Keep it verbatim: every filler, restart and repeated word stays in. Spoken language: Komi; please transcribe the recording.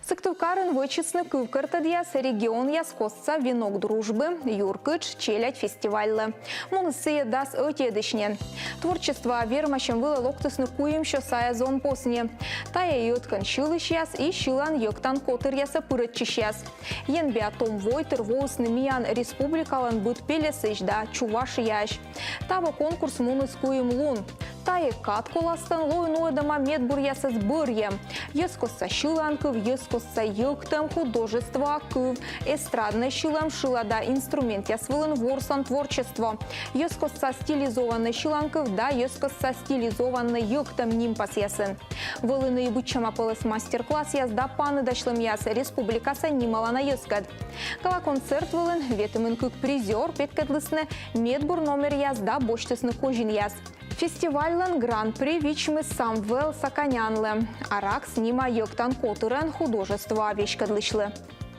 Сыктывкарын вӧчисны кывкӧртӧдъяс регионъяс костса «Венок дружбы — юркытш» челядь фестивальлы. Муніс сійӧ дас ӧтиӧдысь нин. Творчествоа вермасьӧм вылӧ локтісны куимсё сайӧ зонпосни. Тайӧ и ӧткӧн сьылысьяс, и сьылан-йӧктан котыръясӧ пырӧдчысьяс. Енбиа том войтыр воисны миян республикалӧн быд пельӧсысь да Чувашияысь. Таво конкурс муніс куим лун. Тайӧ кад коластӧн лои нуӧдӧма медбуръясӧс бӧрйӧм. Йӧзкостса сьыланкыв, йӧзкостса йӧктӧм, художествоа кыв, эстраднӧй сьылӧм, шылада инструментъяс вылын ворсан творчество, йӧзкостса стилизованнӧй сьыланкыв да йӧзкостса стилизованнӧй йӧктӧм нимпасъясын. Вӧліны и быдсяма пӧлӧс мастер-классъяс да паныдасьлӧмъяс республикаса нималана йӧзкӧд. Гала-концерт вылын ветымын кык призёр петкӧдлісны медбур номеръяс да босьтісны козинъяс. Фестивальлӧн гран-при вичмис Самвел Саканянлы. «Аракс» нима йӧктан котырӧн художествоа веськӧдлысьлы.